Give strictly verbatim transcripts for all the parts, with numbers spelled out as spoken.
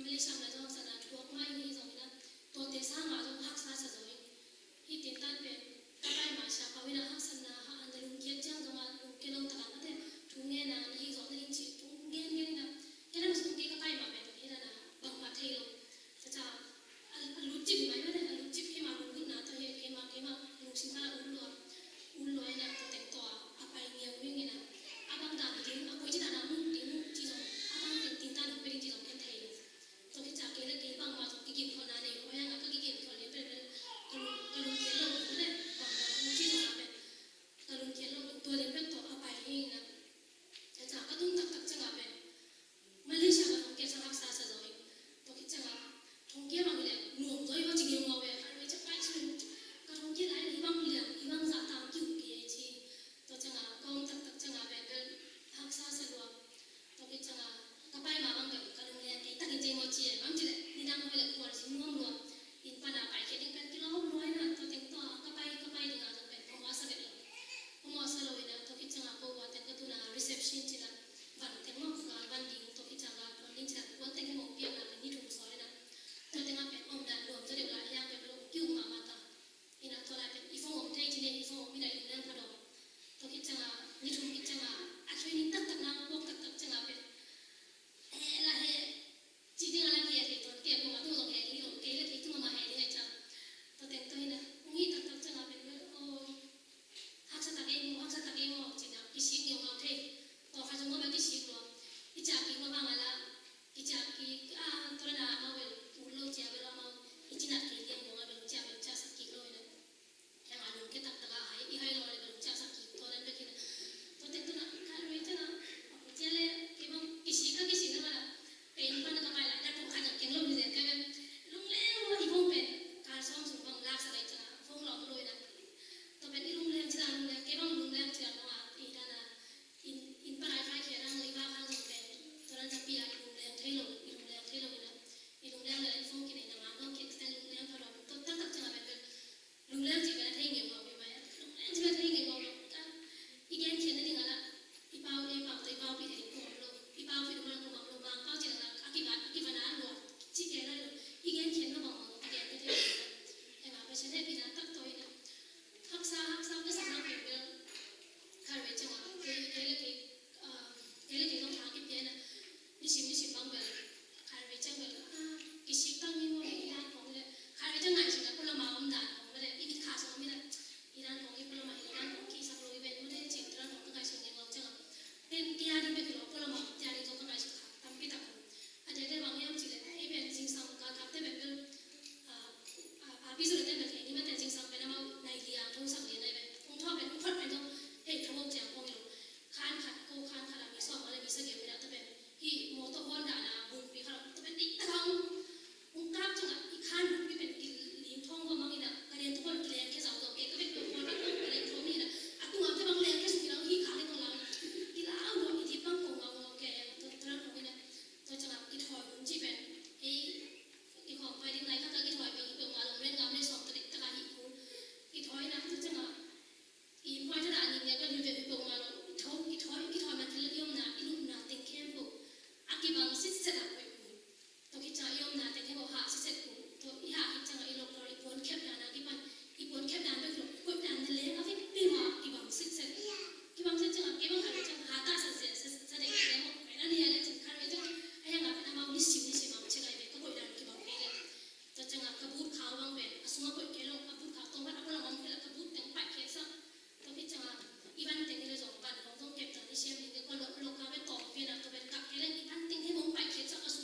Malaysia na zong haksatna thuak mah ing hi zongin ah, tuate sangah zong haksa sa zaw ing. Hih tintan pen ka pai mah siapa uh in ah haksatna hah an a lungkiat ciang zongah lungkia lo takah mate thu ngen a na hi zawh na hi cih thu gen gen in ah, kei na masuk kei ka pai mah pen hi na na bangmah thei lo. Caca a, a lutcip hi mai mate, a lutcip keimah lunggulhna tawh hi, keimah keimah lungsim khalah ul lua, ul lua in ah tua teng tawh a pai ngiau ing in ah, a bang dan hi ding, a koi ci dan a muk ding ci zong, a bang tintan hong pia ding ci zong ken thei lo. Tua khit ciang kei le kei bangmah zong kigen kholhna nei lo, a hiang a ka kigen kholh ding pen pen ka lung, ka lungkiat lo ding le bangmah lungci zong a pen ka lungkiat lo ding tua ding pen tawh a pai hi in ah. Tua ciang ka tun taktak ciang a pen Malaysia ka thongkiat sang haksa sa zaw hi. Tua khit ciang a thongkiat bang hi leh nuam zaw hi va ci ngiau ngau ve. Kha rei ciang pai sun ka thongkiat lai hi bang liang hi bang zah tang kiu kei ci. Tua ciang a ka om taktak ciang a pen pen haksa sa lua. Tua khit ciang a ka pai mah bang pen ka lungleng kei takin cei maw ci e, bang ci leh nidang hoih leh khual zin nuam lua. Inn pan a paikhiat ding pen kilawm lua in ah tua teng tawh a ka pai, ka pai ding a zong pen phamawh sa vet lo. Phamawh sa lo in ah tua khit ciang a ko ua teng ka tun a reception ci in ah van teng maw gal van ding tua khit ciang gal phuan ding ci in ah kuan teng heng ong piakna pen ni thum sawl in ah tua teng a pen omdan nuam zaw deuh la hiang pen lo kiu mahmah ta. Ina tua lai pen i phone om thei ci ne, i phone om ina i lungleng pha dawm. Tua khit ciang a, ni thum khit ciang a, a training taktak na puak taktak ciang a pen, he la he, ci ding a la he thei tuan kei a kong a tung zong he ding lo, kei la kei tung a ma he ding a ciang. Tua teng tua hi na, ung hi taktak ciang a pen, oh, haksa tak ei maw, haksa tak ei maw, ci na, kisik ngiau ngau thei. Tua kha zong maw pen kisik lua. I ciah kik mah bang a la, i ciah kik, ah, tua la na amau bel, ut lo cia bel amau, i cinat kei liang dong a bel, cia bel, cia sak kik lo hi na. Heng a lungkia taktak a hai, i hai lo le bel cia sak kik tua dan bek hi na. Tua teng tua na, ka lui cia na, a pu cia le, kei bang, kisik ka kisik na ma la, pei pan ka pai la, da pong kha jang keng lo ni zen kai bel. Lungleng lo i bong pen, kal sawm sung bang lak sa lai cia na, bong lo lo i na. Tua pen i lungleng cia na, lungleng, kei bang lungleng cia na, i da na, in, in pa lai fai khia na, i ba khang zong pen, tua dan sa pi a, i lungleng thei lo, i lungleng thei lo i na. I lungleng le, i bong kinei na ma, bang kei cia lungleng pha lo, tua taktak cia na pen pen. Lungleng cih pen a thei ngiau ngau hi mai a. Lungleng cih pen a thei ngiau ngau lo. I genkhiatna ding a la, i pau, i pau tawh i paupi ding kum om lo. I paupi ding kum om lo. Mangpau cih a la, a kivan, a kivan a lua. Cih gen lai lo. I genkhiatna bang bang, a genkhiat thei ngiau ngau lo. Heng a Pasian hehpihna tak tawh hi na. Haksa, haksa ka sakna pen bel. Kha rei ciang a, kei, kei le kei, ah, kei le kei zong tha kipia na. Nisim, nisim bang bel. Kha rei ciang bel, ah, kisik tang hi maw, i dan khong le. Kha rei ciang ngaihsun a, pulama om dan khong le. I mit kha sung mi na. I dan khong, i pulama, i dan khong kisak lo i ben maw le, cin dan khong ka ngaihsun ngen lo ciang a. Pen, kia ding bek hi lo, pulama, kia ding zong ka ngaihsun kha. Tampi tak om. A diakdiak bang hiam cih leh, ei pen zingsang galkapte pen bel, ah, ah, papi Suliate pen thei ni mate zingsang pen amau nai liang tho sak lian nai pen. Hong thawh pen, hong phawt pen zong, hei, tho hok ciang hong hi lo. Khan khat, ko khan khat a mi sawm a le mi sagih a mi dah tua pen. Hih mawtaw hawn dan a bungpi khat a tua pen dik tak a hong, hong kap ciang a, i khan bungpi pen kilim thawng hawm hang in a, ka lian tuk hawn kileng khia zau zau kei, ka bek pen hawn khat ka lian thawng hi in a, a tung a te bang leng khia suk in a, hih kha le tong lau in a, kilau lua i dip bang kong ngau ngau kei a, tua, tua lam hong in a, tua ciang a, i thawi hun cih pen, ei, i khawng pai ding lai khat a kithawi peuh hi peuhmah lo, ren ngam le sawm ta dek tak a hi kul. Kithawi na, tua ciang a, i innkuan thadah ning nia ka lim ve hi peuhmah lo. I tho, kithawi, kithawi man thil i omna, i lupna teng khempeuh a kibang sitset a koih kul. Tua khit ciang a i omna teng khempeuh hah sitset kul. Tua i hah khit ciang a i locker, i puankhepna na kipan, i puankhepna bek lo, i koihna na leng a vekpi mah kibang sitset. Kibang sitset ciang a, kei bang kha ve ciang a, hatah sa zia, sa, sa dek leng mawk, koihna nia le cin kha ve ciang a, a hiang a pen amau nisim, nisim a, check ai ve, ka koihna kibang kei le. Tua ciang a ka boot khau bang pen, a sung a koih kei lo, a boot khau tawng khat a pualam om kei le ka boot teng paih kei sa. Tua khit ciang a, i van teng hi le zong, van hong zong kep ta ni siam ding kei, ka lo, lo ka pen tawng pian a, tua pen kap kei le, i van teng hi hong paih kei sa, a sung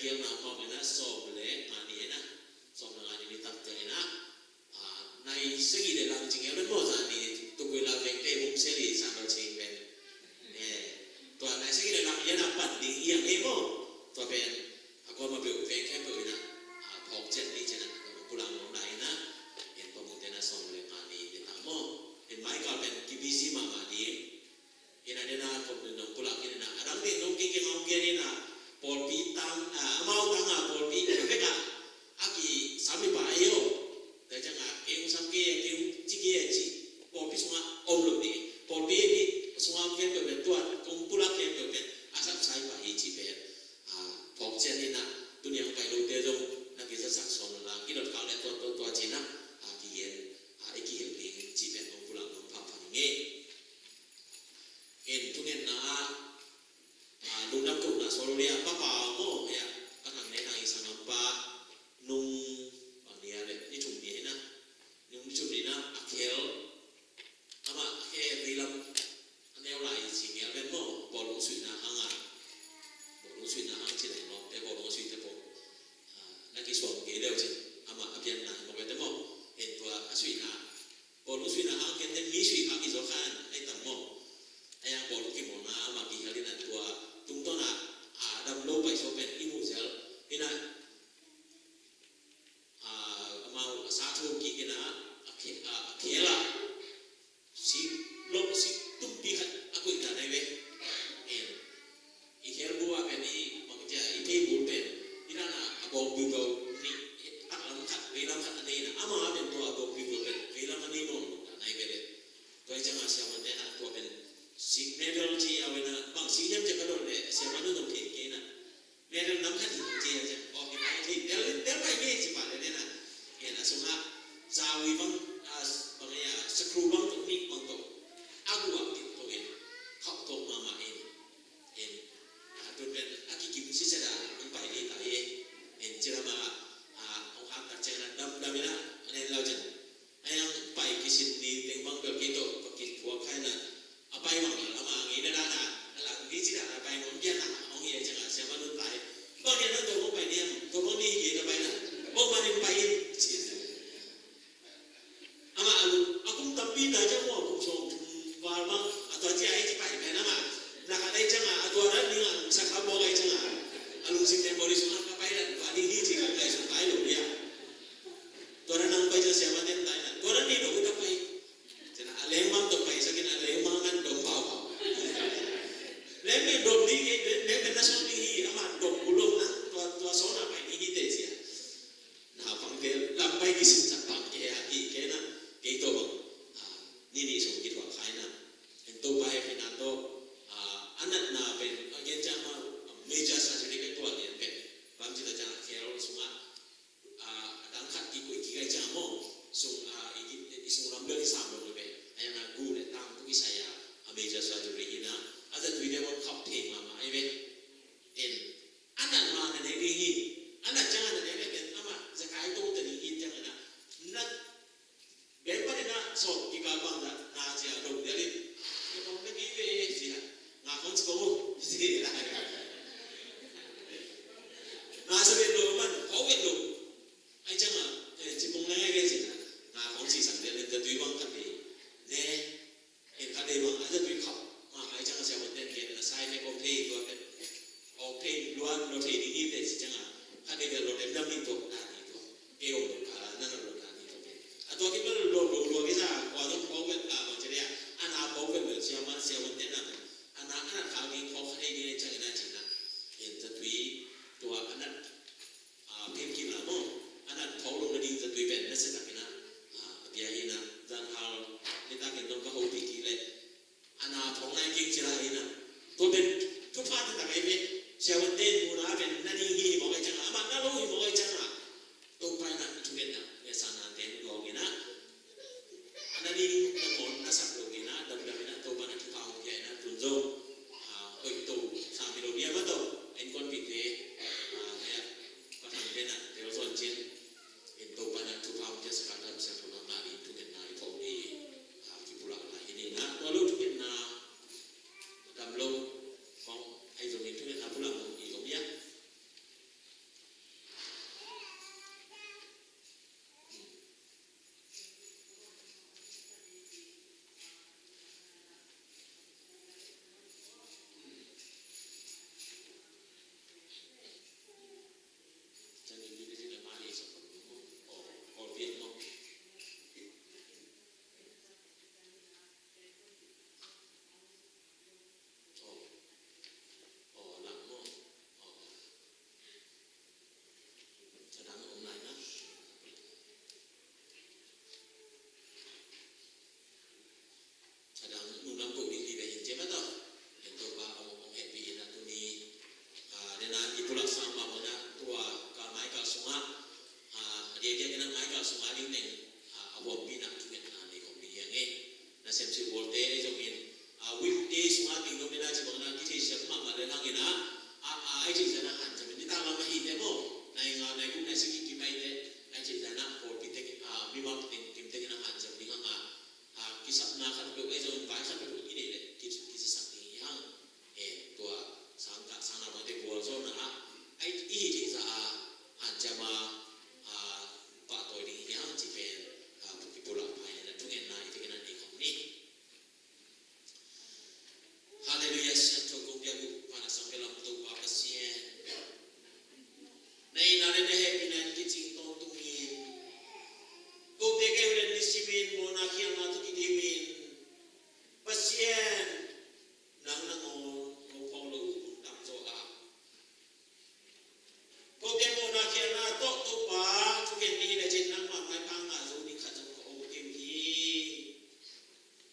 Piang na mawk ina sawm le nga ni ina, sawm le nga ni nitak te ina, ah, nai segi le lang cing el ben maw, zan ni tukui la veng te hum seli san lo cing ben. Eh, tua nai segi le lang ina pan ding iang e maw. Tua ben a kua ma beu veng khempeuh ina, ah, phawk cian ni cina, kula mawk na ina, en pa mu te na sawm le nga ni nitak maw. En mai kal ben ki busy mahmah ding. Ina dena kom nong pulak ina, adang ding nong kiki ngau kia ina, pawlpi tang, ah, amau tang a pawlpi vek a, a kisam i pa ei o. Tua ciang a kei hong sam kei, kei hong ci kei ci, pawlpi sungah om lo ding. Pawlpi sungah om khempeuh pen tua, kong pulak khempeuh pen a sapsa i pa hi ci pen. Ah, phawk cian ina, tuni a hong pai lote zong na kizasak sawn la, kidot khak le tua, tua, tua ci ina, ah, kigen, ah, i kihel ding ci pen hong pulak nong phapha ing e. En thungetna ah, ah, lungdam kohna sawl uh le ah, papa maw, ya, ka thang ne na i sanggampa, nung, bang ni a le, ni thum ni ina, nung ni thum ni na, a khel, amah a khel veilam a neu lai ci ngial ven maw, bawlung suihna hang a, bawlung suihna hang ci leng maw, te bawlung suih te pawh, ah, na kisuang kei leu ci, amah a pianna hi maw, te maw, en tua a suihna, bawlung suihna hang ken te mi sui kha kizaw khan ai tam maw. Ai ang bawlung kimawlna amah kihel ina tua tungtawn a, a dam lo paisuak pen i muh zel ina, a, amau a sa thu kik ina a khe-, a, a khel a sik lo sik tumpi khat a koih ta nai ve. En. I khelbu a pen i bang cia, i theibul pen i dan a, a bawk biubiau ni, taklam khat veilam khat a nei ina, ama a pen tua a bawk biubiau pen veilam a nei nawn lo ta nai ve le. Tua i ciang a siaman te na tua pen sik medal ci a ve na, bang sik hiam cia ka dawn le siaman nu nong thei kei na. Medal nam khat hi ci a ciang, aw, hi pai thei, tel, tel pai ngei ci pa le ne na. En a sung a zawi bang, a, bang a, sakru bang tuk, nik bang tuk, a guak dik tuk in, khauh tuk mahmah in. En, a, tun pen a kikim sitset a hong pai ding ta hi. En, ci lam a, a, hong hak tak ciang a damdam in a, a nen lau ciang. A yang pai kisin ni teng bang bel kei tawh, tua kiphuak khai na. A pai bang bel ama ngei na dan a, a lang ni ci dan a pai ngom pian a, hong hi a ciang a siaman nu pai. Bang ya na tua bang pai ni am, tua bang ni hi na pai na. Bang man in pai in, ci. Ama a lung, a kum tampi na ciang maw, a kum sawm thum val bang, a tua ci a i ci pai pen ama. Na khat ai ciang a, a tua dan ding a, sa kha bawk ai ciang a. A lungsim memory sung a ka pai dan, tua ding hi ci ka pai sung pai lo ya. Tua dan nang pai ciang siaman ten pai na. Tua dan ni lo ka pai. Ciang a leng mang tua pai sa kin a leng mang nan dom pau pau. Leng men dom ding hi, leng men na sung ding hi, ama dom kulom na, tua, tua sawm na pai ding hi te ci a. Na pangte lampai kisin tak pang ke a ki ke na, kei to bang, ah, ni ni sung kithuah khai na. En to pai pina to, ah, a natna pen, a gen ciang ma, ah, major surgery ka tuah lian pen. Bang ci ta ciang a khel sung a, ah, a dang khat kikoih kikai ciang maw, sung, ah, i, i, i sung lam bel i sam lo pen. A yang a gu le tang tu kisai a, a major surgery hi na, a zatui le bang khap thei mahmah ai ve. En, a natna na nek ding hi. A nat ciang a na nek le pen ama zakai tawh ta ding hi ciang a na. Na bek pan in a sawm kikal bang na, na cia dong dia le. Na bang na kei ve cia. Nga khong ci kong u. Cia. Nga sa vet lo man, khong vet lo. Ai ciang a, eh, ci pong na ngai ve cia. Nga khong ci sang dia le, ta tui bang khat ve. Ne. En khat dei bang a zatui khauh mah ai ciang a siavuante'n gen a sai mek awk thei tua pen. Awk thei luan lo thei ding hi te ci ciang a. Khat dei bel lo dem dam ding tua, dan ding tua. Kei om lo ka, na na lo dan ding tua pen. A tua kip lo lo lo lo kisa, kua dong pau pen, a bang ci dei a. A na pau pen lo siaman, siavuante'n a pen. A na, a na khak ding khawk khat dei ding ai ciang in a ci na. En zatui tua a na. Ah, painkiller maw, a nat phawk loh nading zatui pen nasia takin ah, ah, a bia hi in ah, zanhal nitak in zong ka hopih kik leh a na phawk nai kik ci lai hi in ah. Tua pen thupha taktak ahi ve. Siavuante in muhna pen na ding hi hi mawk ahi ciangah, amah na lo hi mawk ahi ciangah, Topa in ah i thungetna, ngetsahnate in gawng in ah, a na ding nangawn na sak lo in ah, damdam in ah, Topa in ah thupha hong pia in ah, tun zong, ah, hoih to, sami lo bia mah tawh, innkuanpihte, ah, hei ah, pathangte in ah, tel zawn cin, in Topa in ah thupha hong piasak a, damsiam lo mahmah ding thungetna i phawk ding, ah, kipulak lai hi in ah, tua lo thungetna, dam lo, kong, ahi zongin thungetna pulak lo i om hi ah. Ing lo mena ci bang na kitheisiam mahmah le hangin a, a, a, ai theisiam na hanciam in nitak lam a hite maw. Nai nga, nai guk, nai sagih kim aite, ai theisiam na pawlpi tek, a, mimal teng kim tek in a hanciam ding hang a, a, kisapna khat peuh ai zong vai khat peuh i neih le ki, kisasak ding hi hang. E, tua sang ka, sang na bangte gualzawhna a, ai i hih theihsa a, hanciam a, a, pahtawi ding hi hang ci pen, a, kipulak pai na thungetna i tekin a nei khawm ni. Halleluiah, siangtho kong piak uh, vanah sang pia lam Topa Pasian. Na itna le na hehpihna in kicing tawntungin, kote kei uh le nisimin mawhna khialhna tawh kidimin, Pasian, nang nangawn ko phawk lo uh hong tamzaw a, kote mawhna khialhna tawh Topa, thukhen ni le cin nangmah maipha ngah zo ding khat zong ka om kei uh hi.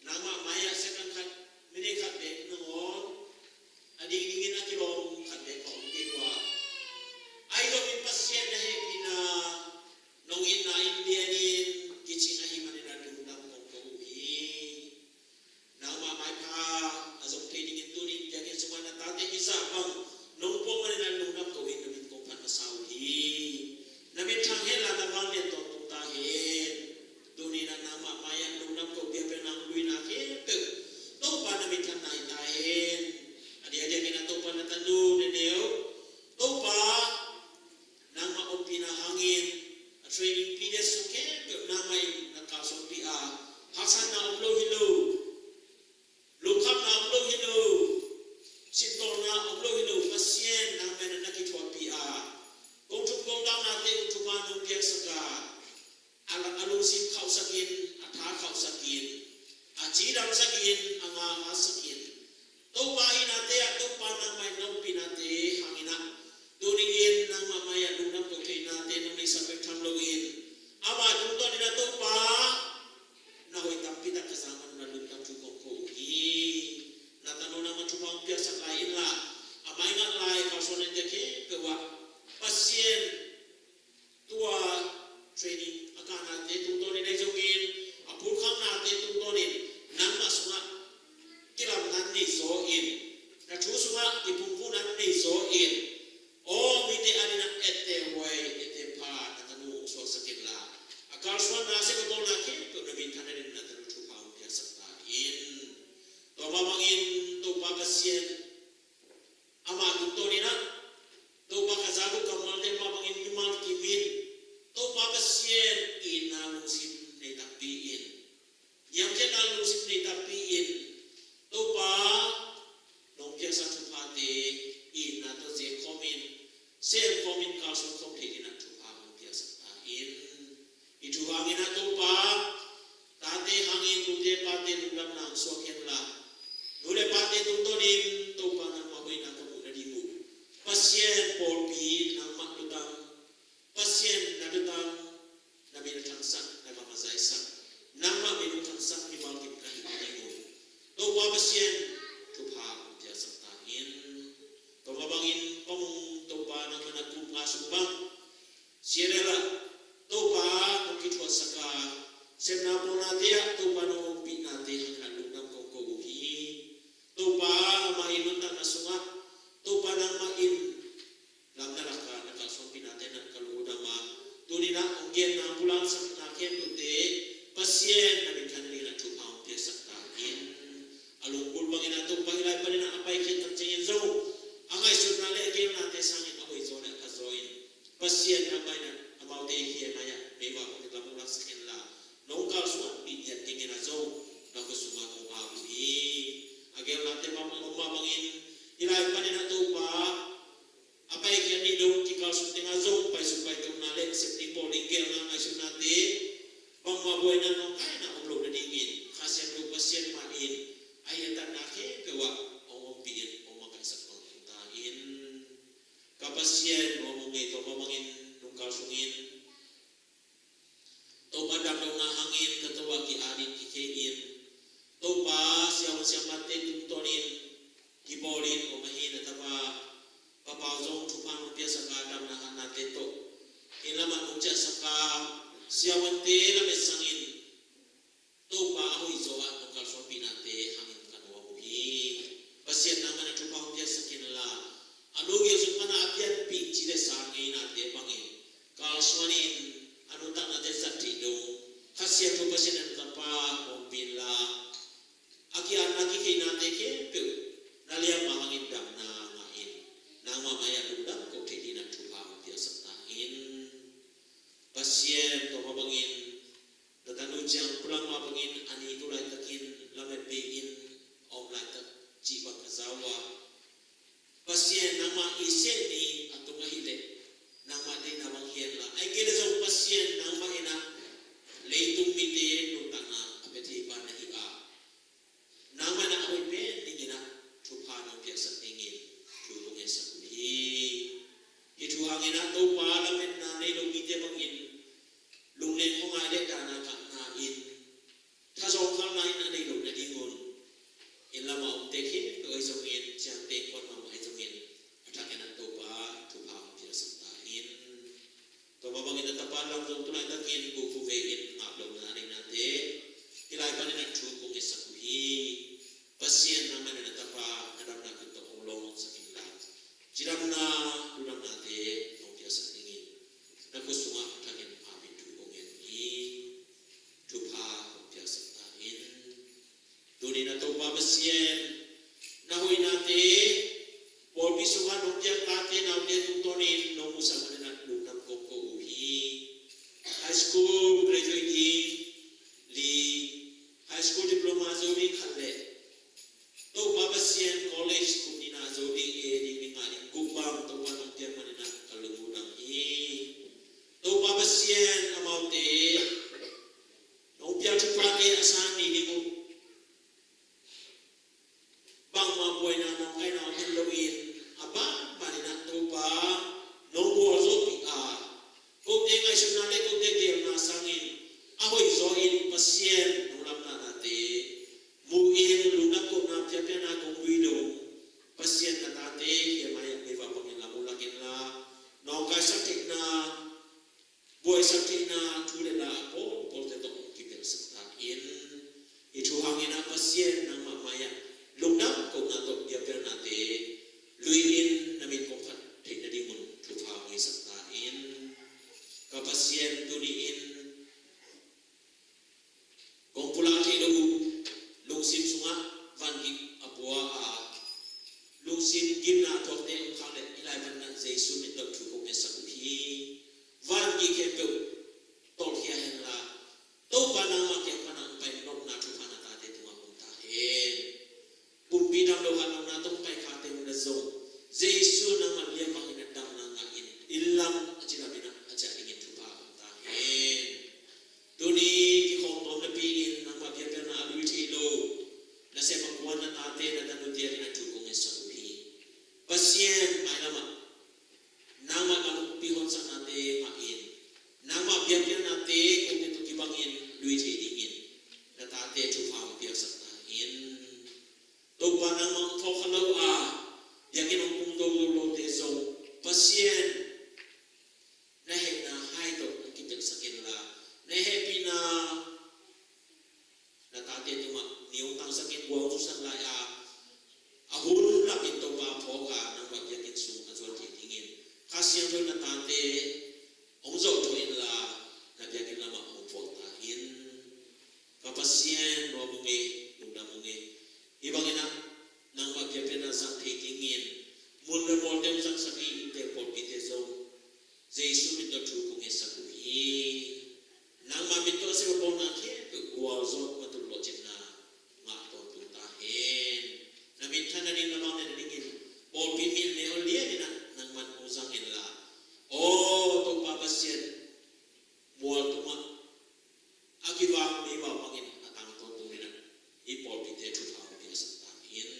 Nangmah mai-ah second khat, minute khat bek nangawn a ding dingin a kilawm khat bek ka om kei uh a, ahi zongin Pasian na hehpihna, nong itna in lianin kicing ahih manin a lungdam kong ko uh hi. Nangmah maipha a zong thei dingin tuni in biakinn sungah na tate i zah bang nong puak manin a lungdam ko in, na min kong phat masa uh hi. Na min thang hen la, na vanglian tawntung ta hen. Tuni in a nangmah mai-ah lungdam ko biakpiakna hong luina khempeuh Topa na minthanna hi ta hen. A diakdiakin a Topa na tanu Neneu, Topa nangmah ompihna hangin a training period sung khempeuh nangmah in na kalsuanpih a, haksatna om lo hi lo, lungkhamna om lo hi lo, sintawlna om lo hi lo, Pasian nangmah in na kithuahpih a, kong thum kong taunate uh thupha nong piaksak a, a, a lungsim khauhsak in, a tha khauhsak in, a cidamsak in, a nga hatsak in. Topa hihnate ah Topa nangmah in na ompihnate hangin ah, tuni in nangmah mai-ah lungdam ko theihnate nong neihsak bek tham loin, ama tungtawnin ah Topa na hoih tampi tak ka za man un a lungdam thu kong ko uh hi. Na tanu nangmah thupha hong piaksak lai inla, a mai ngat lai kalsuan nante khempeuh ah Pasian, tua training a kahnate tungtawnin ahi zongin, a phulkhamnate tungtawnin nangmah sungah kilamna nei zaw in, na thu sungah kiphungphuna nei zaw in, aw mite adingin a etteh huai, etteh pha na tanu hong suaksak inla, a kalsuanna, a sep a bawlna khempeuh na minthanna dingin na tanu thupha hong piaksak ta in. Tua mah bangin Topa Pasian, ama tungtawnin ah Topa ka zak uh kammalte mah bangin mimal kim in, Topa Pasian, itna lungsim nei takpi in, niamkhiatna lungsim nei takpi in, Topa nong piaksak thuphate itna tawh zek khawmin, sem khawmin, kalsuan khawm thei dingin ah thupha hong piaksak ta in. I thu hangin ah Topa, tate hangin nute pate lungdamna hong suak henla, nu le pate tungtawnin Topa nangmah hoihna ka muh nading uh, Pasian pawlpi nangmah lutang, Pasian na lutang, na min a thangsak, na gam a zaisak, nangmah min a thangsak mimal kim ka hih nading uh, Topa Pasian thupha hong piaksak ta in. Tua mah bangin Pa Mung, Topa nangmah na kum nga sung bang Sierra ah Topa nong kithuahsak a, sepna bawlnate ah Topa nong ompihnate hangin a lungdam kong ko uh hi. Topa amah i nuntakna sungah Topa nangmah in lamna lakah na kalsuanpihnate na ka lungdam a, tuni-in ah hong genna, hong pulak sakna khempeuhte Pasian na minthanna dingin ah thupha hong piaksak ta in. A lunggulh bangin ah Topa hih lai panin ah a paikhiat tak ciangin zong a ngaihsutna le a geelnate sangin a hoihzaw le a phazaw in, Pasian nangmah in ah amaute i kiang ah meivak hong lam hong laksak inla, nong kalsuanpih diak dingin ah zong na khut sungah kong ap uh hi. A geelnate mah, mah bangin hih lai panin ah Topa a paikhiat nih dong kikalsuk tengah zong paisuk paitokna le sep ding bawl ding geelna ngaihsutnate bangmah buaina nawngkaina om loh nadingin Kha Siangtho Pasian mah in a hiantatna khempeuh ah hong ompih in hong makaihsak tawntung ta in. Ka Pasian, hong om ngei, tua mah bangin nung kalsungin Topa damlohna hangin ka to ah ki-at in kikhei in, Topa siavuan siamahte tungtawnin kibawlin om ahi na tapa Pa Pau zong thupha nong piaksak a, damna hatnate tawh inn lamah nong ciahsak a, siavuante lamet sangin Topa a hoihzaw ah nong kalsuanpihnate hangin ka nuam uh hi. Pasian nangmah i seh ni a tung ahih leh nangmah deihna bang hi hen la, ahih kei leh zong Pasian nangmah in ah leitung mite nuntakna a pia thei pa na hi a, nangmah in ah a hoih pen dingin ah thupha nong piaksak dingin thu kong ngetsak uh hi. Hih thu hangin ah Topa lametna nei lo mite bangin lungneng hong ngai leh dahna ngahna in thazawng khalna in a nei loh nadingun inn lamah omte khempeuh ahi zongin, ciangteng kuan mahmah ahi zongin a thakin ah Topa thupha hong piaksak ta in. Tua mah bangin na tapa lam zong tu laitakin bubu ve in ngap lohna a neinate hih lai panin ah thu kong ngetsak uh hi. Pasian nangmah in na tapa na damna khut tawh hong lawngsak in la, cidamna ludamnate hong piaksak dingin na khut sungah a thakin apin thu kong nget uh hi. Thupha hong piaksak ta in. Tuni na Topa Pasian, na hoihnate pawlpi sungah nong piak tate naute tungtawnin nong musak manin ah lungdam kong ko uh hi. High school graduate ding li, high school diploma zo ding khat le Topa Pasian college kum nihna zo ding, A A ding, ni nga ding guk bang Topa nong piak manin ah ka lungdam hi. Topa Pasian amaute nong piak thuphate a sang ni ding uh bangmah buaina nong kaina om hi loin a banban in ah Topa nong gualzawhpih a, kote ngaihsutna le kote geelna sangin a hoihzaw in Pasian nong lamdanate mu in lungdam kohna piapiakna kong lui dong Pasian na tate hih mai ah meivak bangin lam uh lak in la, nawngkai sak theihna, buaisak theihna thu le la a pawlpawlte tawh hong kipelsak ta in. Hih thu hangin ah Pasian nangmah mai ah lungdam kohna tawh biakpiaknate lui in na min kong phat theih nadingun thupha hong ngetsak ta in. Ka Pasian, tuni in kong pulak theih loh uh lungsim sungah vangik a pua a, lungsim gimna a tuakte om khak leh hih lai panin ah Jesu min tawh thu kong ngetsak uh hi. Vangik khempeuh tolhkhia hen la, Topa nangmah kiang pan ah hong pai nopna thupha na tate tungah om ta hen. Pumpi damlo hatnopna tawh hong pai khate uh na zong Jesu nangmah lian bangin a damna ngah in inn lam a cidam in ah a ciah dingin thupha om ta hen. Tuni kikhawm nuam napi-in nangmah biakpiakna a lui thei lo nasem a kuan na tate na tanute adingin thu kong ngetsak uh hi. Pasian, mailam ah nangmah na hopih honsaknate ngah in, nangmah biakpiaknate kote tawh kibangin lui thei dingin na tate thupha hong piaksak ta in. Topa, nangmah hong phawk kha lo a biakinn hong pung dodolo te zong Pasian, na hehna hai tawh hong kipelsak in la, na hehpihna na tate tungah ni hong tangsak in, guang zusak lai a, a hun lamin Topa phawk a nangmah biakinn sung a zuan thei dingin Kha Siangtho na tate hong zawhthawh in la, na biakinn lamah hong puak ta in. Ka Pasian, nuam ung ei, lungdam ung ei. Hih bangin ah nangmah biakpiakna zang thei dingin mun le mualte hong zangsak i innte pawlpite zong Jesu min tawh thu kong ngetsak uh hi. Nangmah min tawh a sep a bawlna khempeuh gualzawh, matuh lawhcinna ngah tawntung ta hen. Na minthan nading na bang nadingin pawlpi mi a neu a lian in ah nangman hong zang hen la, aw Topa Pasian, mual tungah a kivak meivak bangin a tang tawntung in ah i pawlpite thupha hong piaksak ta in.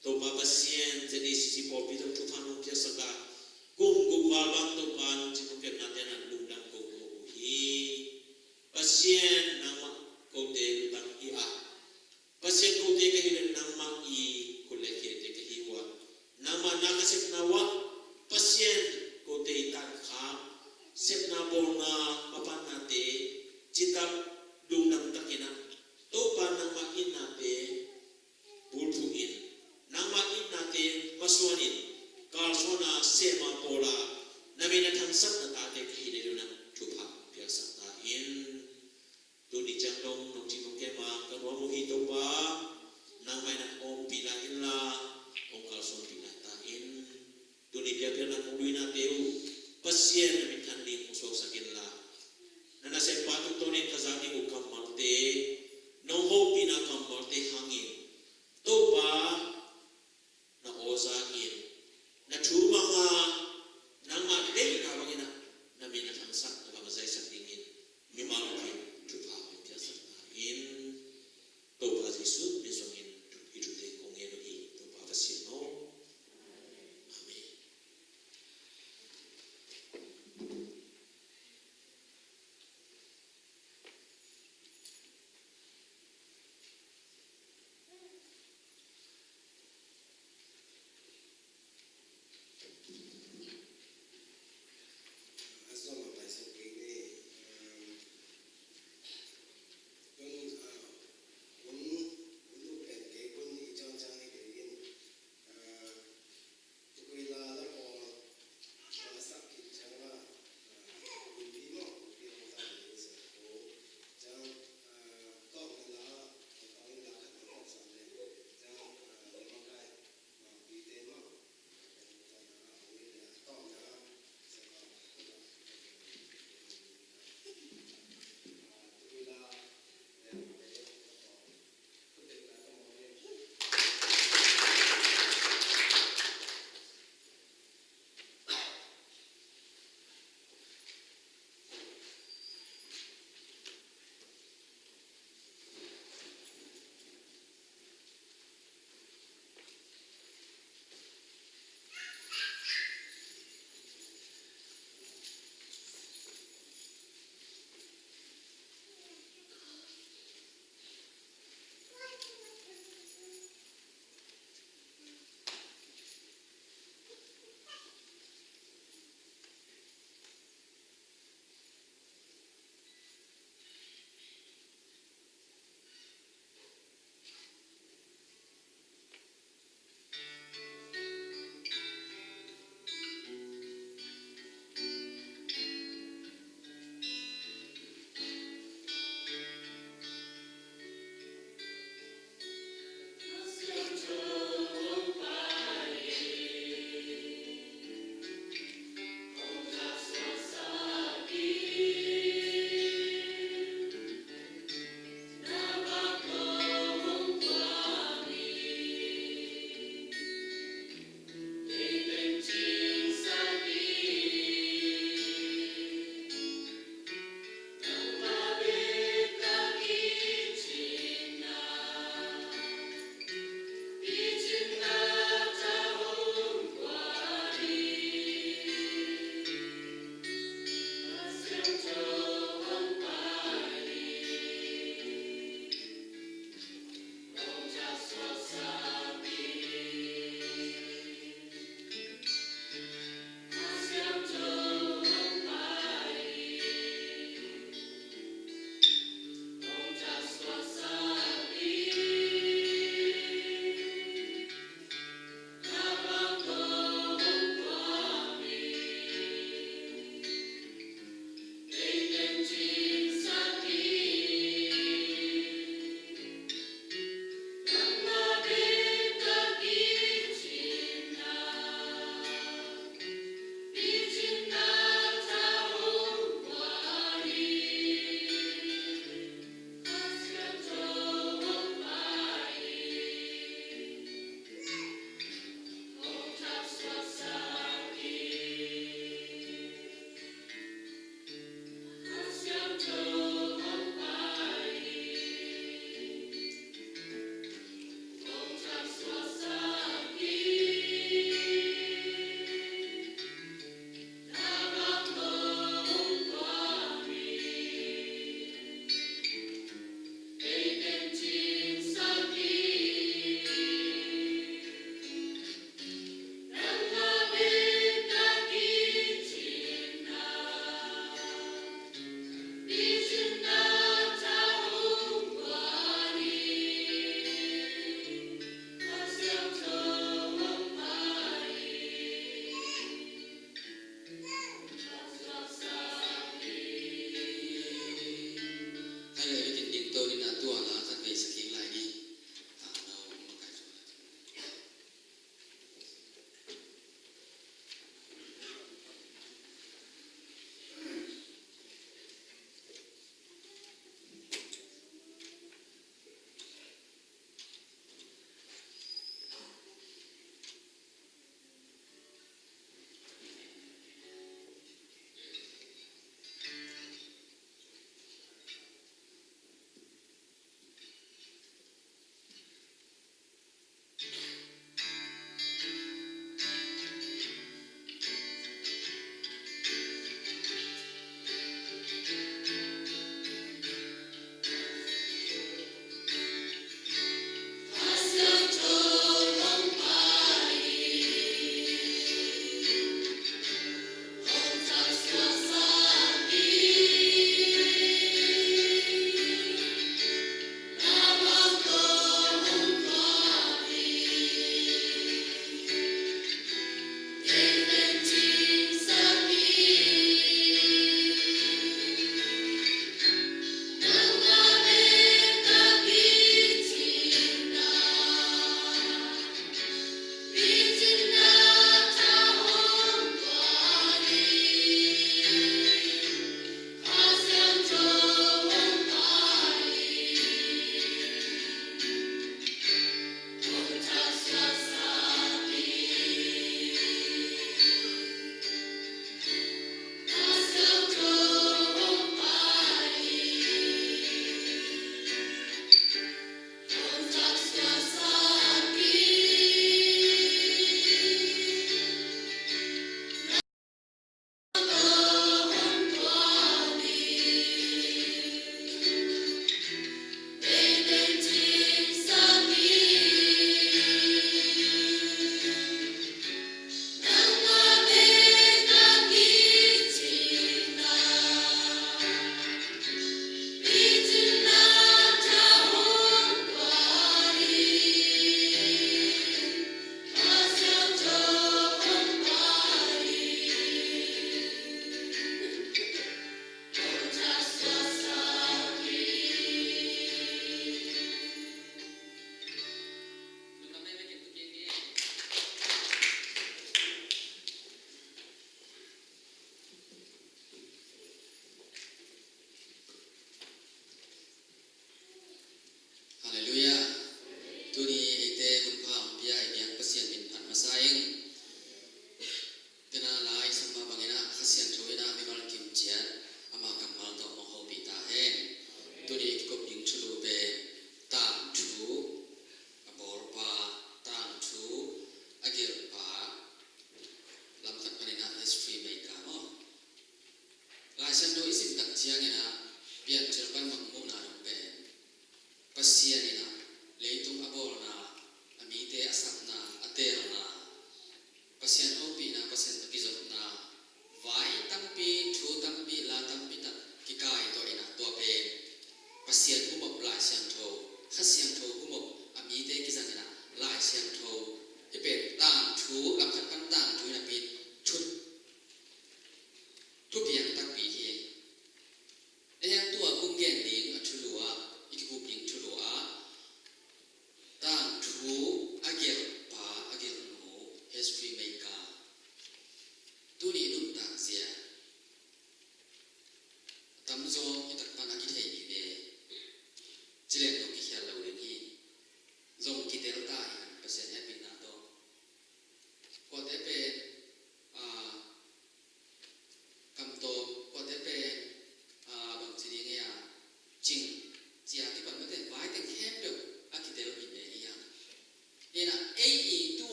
Topa Pasian, Z A C C pawlpi tawh thupha nong piaksak a, kum guk val bang Topa nong cih nong kepnate in ah lungdam kong ko uh hi. Pasian, nangmah kote lutang hi a, Pasian, kote ka hih leh nangmah i khut le khiate ka hi uh a, nangmah na ka sepna uh ah Pasian, kote i tankhak sepna bawlna mapannate citak lungdam takin ah Topa, nangmah itnate bulphuh in, nangmah itnate masuan in, kalsuan a, sem a, pawl a, na min a thangsak na tate ka hih nading un ah thupha piaksak ta in. Tuni ciang dong nong cih nong kem a ka nuam uh hi Topa, nangmah in ah ompih lai in la, hong kalsuanpih lai ta in. Tuni biakpiakna kong luinate uh Pasian, na minthan ding hong suaksak in la, na nasempa tungtawnin ka zak ding uh kammalte, nong hopihna kammalte hangin Topa, Na thu banga nangmah deihna bangin ah na min a thangsak, na bang a zaisak dingin mimal pen thupha hong piaksak ta in. Topa Jesu min suangin i thute kong ngen uh hi, Topa Pasian aw. Amen.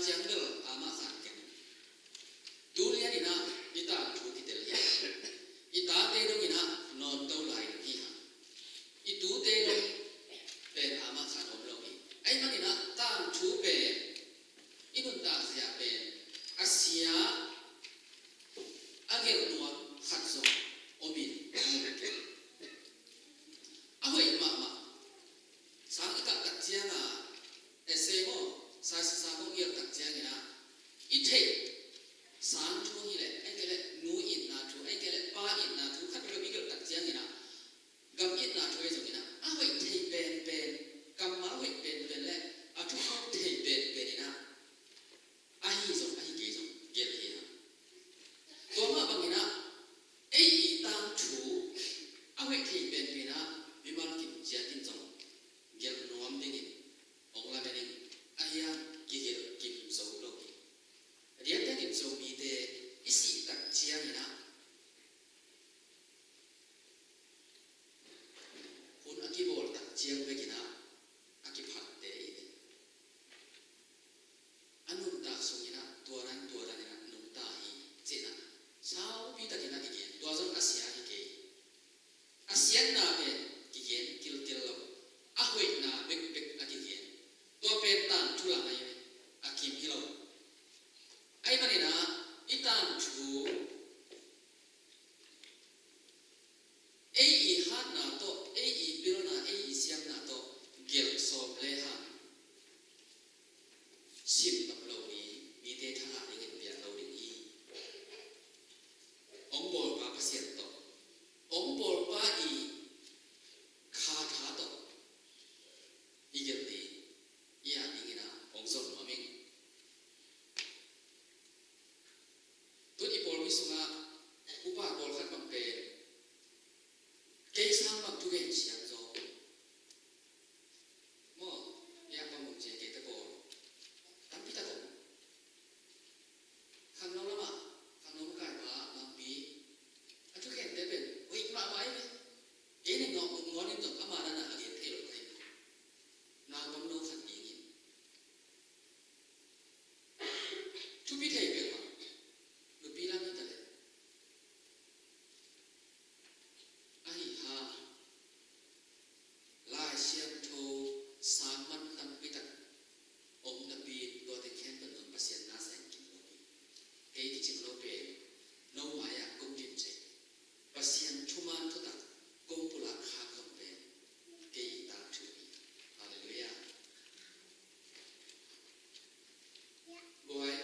ciang bel amah khan ken. Tu lian in ah i tangthu kitel hi a, i tate dong in ah nawn to lai ding hi hang. I tute dong pen amah khan om lo hi. Ahih manin ah tangthu pen i nuntak zia pen a sia a gelh nuam khat zong om in, a hoih mahmah. Sang i kah tak ciang a, essay maw, sasi sang maw, i gelh tak ciangin ah i theih sang thu hi leh, ahih kei leh nu itna thu, ahih kei leh pa itna thu khat bek i gelh tak ciangin ah, gam itna thu ahi zongin ah, a hoih thei penpen, kammal hoih penpen leh a thukhawm thei penpen in ah, ahi zong ahi kei zong gelh hi hang. Tua mah bangin ah ei i tangthu a hoih thei penpen ah mimal kim ciat in zong gelh nuam dingin hong lamen ing. Ahi hang kigelh kim zo lo hi. A diakdiakin Zomite i sih tak ciangin ah hun a kibawl tak ciang bekin ah a kiphatte i hi. A nuntak sungin ah tua dan tua dan in ah nungta hi, ci-in ah saupi takin ah kigen. Tua zong a sia hi kei. A siatna pen kigen kilkel lo, a hoihna bekbek a kigen. Tua pen tangthu lam ahi ve, a kim hi lo. Ahih manin ah i tangthu ei i hatna tawh, ei i pilna, ei i siamna tawh gelh sawm le hang, sim nop lo hi. Mite thangah dingin piang lo ding hi. Hong bawlpa Pasian tawh, hong bawlpa i kha tha tawh i gelh ding, i at dingin ah hong zon nuam ing. Tun i pawlpi sungah upa pawlkhat bang pen kei sang bang thugen siam zaw maw, biak bang bang cia kei te pawl tampi tak om. Khangno lamah, khangno makaipa Mangpi a thukhente pen hoih mahmah ahi ve. Kei ning nawh, ngawn in zong ama dana a gen thei lo ka hi. Naupang no khat dingin thupi thei peuhmah, nupi lam hi ta leh. Ahi hang Lai Siangtho sang man tampi tak om napi-in tuate khempeuh zong Pasian na sem kim lo hi. Kei kicing lo pen no mai-ah kong din cih Pasian thuman thutak kong pulak khak zong pen kei i tangthu hi. Halleluiah. Guai,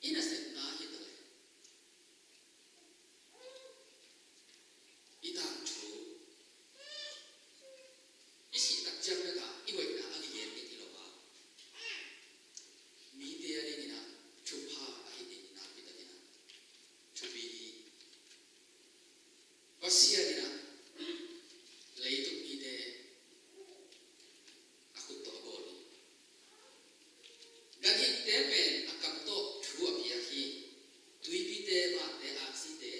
i nasepna hi ta leh, i tangthu, i sih tak ciang bek a i hoihna a kigen ding hi lo a, mite a dingin ah thupha ahi ding nakpi takin ah thupi hi. Pasian in ah leitung mite a khut tawh a bawl hi. Ganhingte pen a kam tawh thu a piak hi. Tuipite, vante, aksite,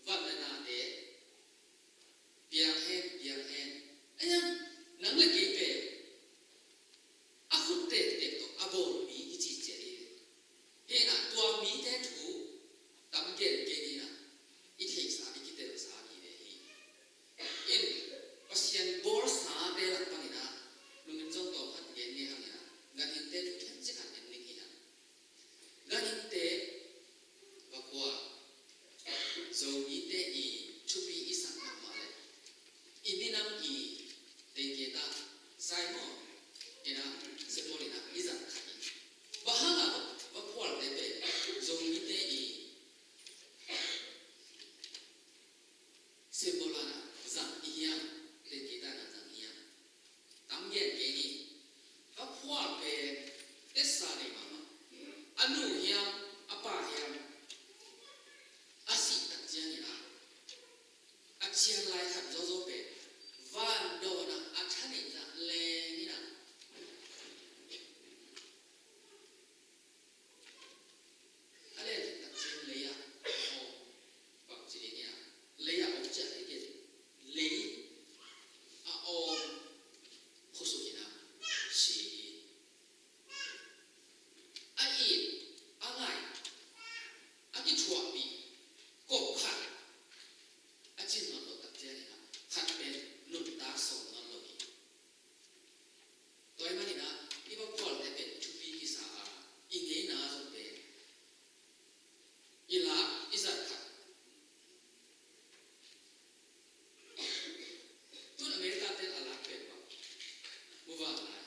van le nate, piang hen, piang hen. Ahi hang nang le kei pen a khut tektek tawh a bawl mi kici ciat hi. Hi in ah tua mite thu tam gen kei ni in ah i theihsa, i kitelsa mi ve hi. In, Pasian bawlsate lak bangin ah, nungin zong tawm khat gen ngei hangin ah, ganhingte thu themcik khat en ning hi hang. Ganhingte, va kua, Zomite i thupi i sak mahmah leh, i minam i tengketa, Simon, in ah, Simon in ah, i zat khat hi. Bang hang a va, va khualte pen Zomite i symbol a na zang i hiam, tengketa na zang i hiam. Tam gen kei ni, va khual pen tesa nei mahmah. A nu hiam, a pa hiam, a sih tak ciangin ah, a cian lai khat zawzaw pen van dawn ah a tha neih zah leng in ah, a len tak ciang lei ah a om, bang ci ding hiam, lei ah a om ciah ding hi. Lei a om khuasuk in ah si hi. A it, a ngai, a kithuahpih kop khat a cin nawn loh tak ciangin ah khat pen nuntak sawm nawn lo hi. Tua ahih manin ah i va khualte pen thupi kisa a, i ngeina zong pen i lak, i zat khat. Tun America ten a lak pen bang, muvanlai.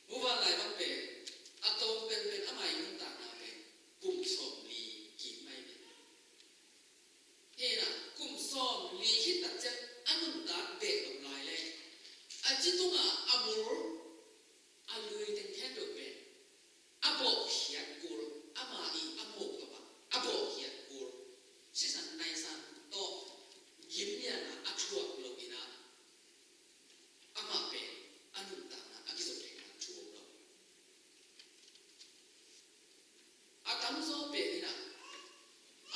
Muvanlai bang pen a tawm penpen amah i nuntakna pen kum sawmli kim mai ve. Hi in ah, kum sawmli khit tak ciang a nuntak behlap lai leh, a ci tungah a mul, a lui teng khempeuh pen a bawhkhiat kul, amah i a mawk tawh a bawhkhiat kul, sisan naisan tawh gimlian a a thuak lo in ah, amah pen a nuntakna a kizo thei nang thu om lo. A tamzaw pen in ah,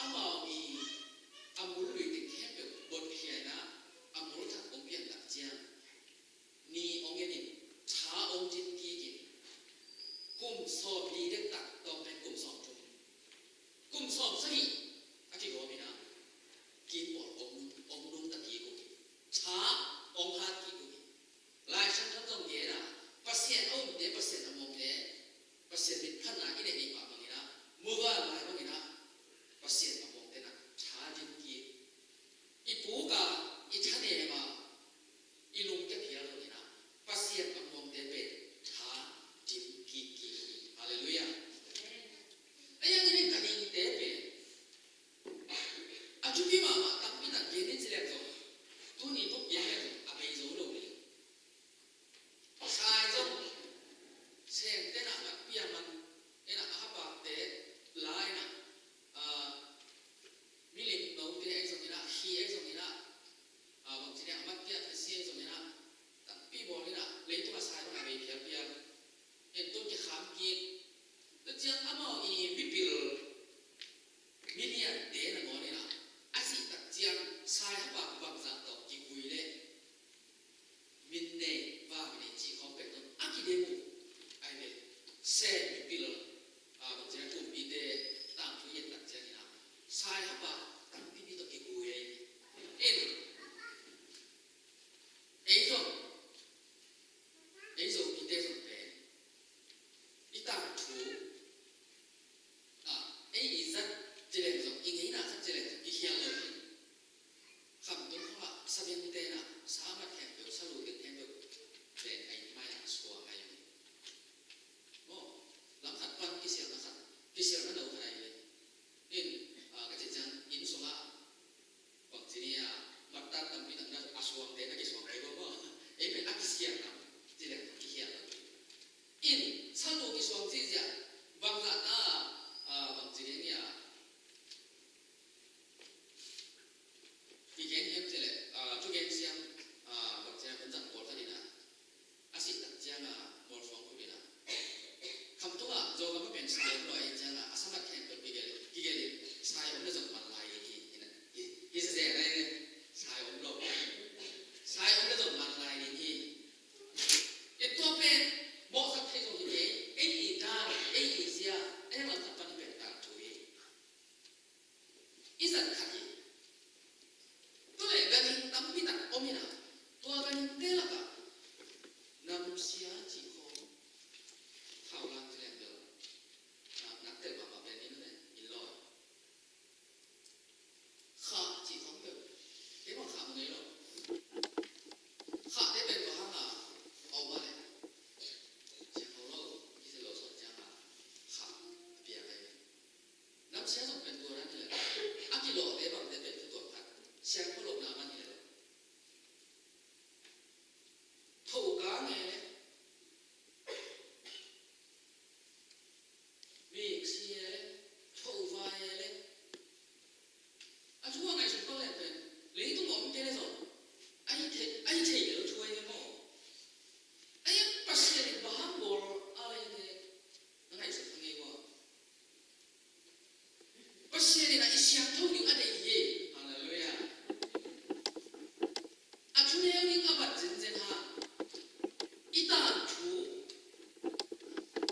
amau i a mul lui teng khempeuh botkhia in ah, a mul thak hong pian tak ciang, ni hong en in, tha hong din kik in, kum sawmli dektak, tawm pen kum sawmthum, kum sawmsagih a kigawm in ah, kim pawl hong, hong nungta kik uh hi. Tha hong hat kik uh hi. Lai Siangtho zong gen a, Pasian a umte, Pasian a muangte, Pasian mitphatna i neih neih mah bangin ah, muvanlai bangin ah, Pasian a muangte in ah tha din kik. I puk a, i thanem a, i lungkia phial zongin ah, Pasian a muangte pen tha din kik kik hi. Halleluiah. Ahi hangin ganhingte pen a thupi mahmah tampi tak gen in ci leng zong, tuni buk gen leng zong a bei zo lo ding. Sai zong sengte in ah matpih a man in ah, a hapakte la in ah, ah, milim note ahi zongin ah, khi ahi zongin ah, ah, bangci in ah, a matpih a thasi ahi zongin ah, tampi bawl in ah, leitung a sai zong a bei phialphial. En tun kikham kik. Tua ciang amau i mipil, miliante nangawn in ah, a sih tak ciang sai hapak bangzah tawh kivui leh min nei, va min nei cih khawng pen zong a kidem uh. Ahi ve, Sem mipil, ah, bangci in ah, kumpite tangthu i et tak ciangin ah, sai hapak tampipi tawh kivui ahi ve. En, ei zong, ei Zomite zong pen i tangthu, ah, ei i zat ci leng zong, i ngeina zat ci leng zong kikhial lo hi. Khamtung khawngah sabiangte in ah sa a mat khempeuh, sa lu teng khempeuh pen a inn mai-ah suang ahi hi. Maw, lam khat pan kisialna khat